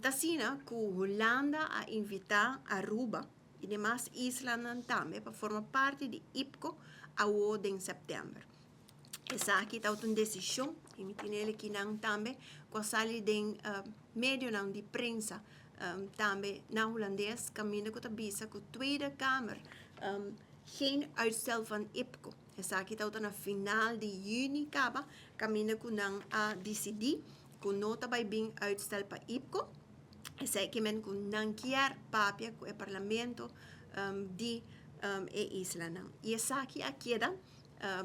Ta asina ku Hulanda a invitá Aruba i demas islanan tambe pa forma parti di IPCO awo den sèptèmber. Esaki ta un desishon i mi tin el akinan tambe ku a sali den medionan di prensa tambe na hulandes kaminda ku ta bisa ku Tweede Kamer geen uitstel van IPCO. Esaki ta na final di yüni kaba kaminda ku nan a disidí ku no ta bai bin uitstel pa IPCO. Esei ke men ku nan kier papia ku e parlamento di e islanan. I esaki a keda,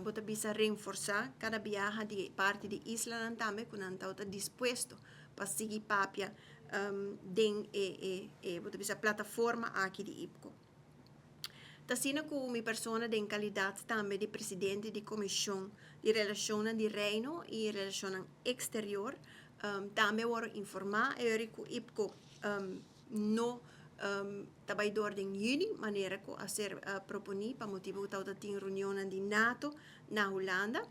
bo ta bisa, reforsá kada biaha di parti di islanan tambe ku nan tabata dispuesto pa sigui papia den e, bo ta bisa, plataforma aki di IPCO. Ta asina ku mi persona den kalidat tambe di presidente di Komishon di Relashonnan di Reino i Relashonnan Eksterior tambe a wòrdu informá e ku IPCO no ta bai dor den yüni manera ku a ser proponí, pa motibu ku tabata tin reunionnan di NATO na Hulanda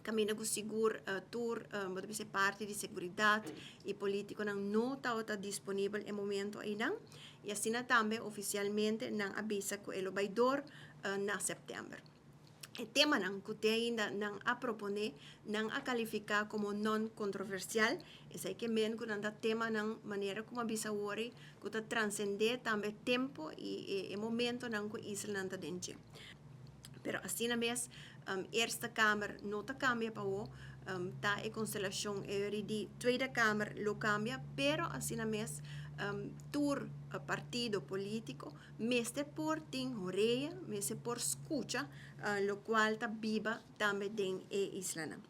kaminda ku sigur tur, bo ta bisa, parti di seguridat i polítikonan no tabata disponibel e momento einan, i asina tambe ofisialmente nan a bisa ku e lo bai dor na sèptèmber. E temanan ku te ainda nan a proponé, nan a kalifiká komo non kontroversial. Esei ke men ku nan ta temanan, manera ku a bisa awor, ku ta transendé tambe tempu i e momentonan ku islanan ta den dje. Pero asina mes Eerste Kamer no ta kambia pa awo, ta e konstelashon e di Tweede Kamer lo kambia, pero asina mes tur partido polítiko mester por tin horea, mester por skucha lokual ta biba tambe den e islanan.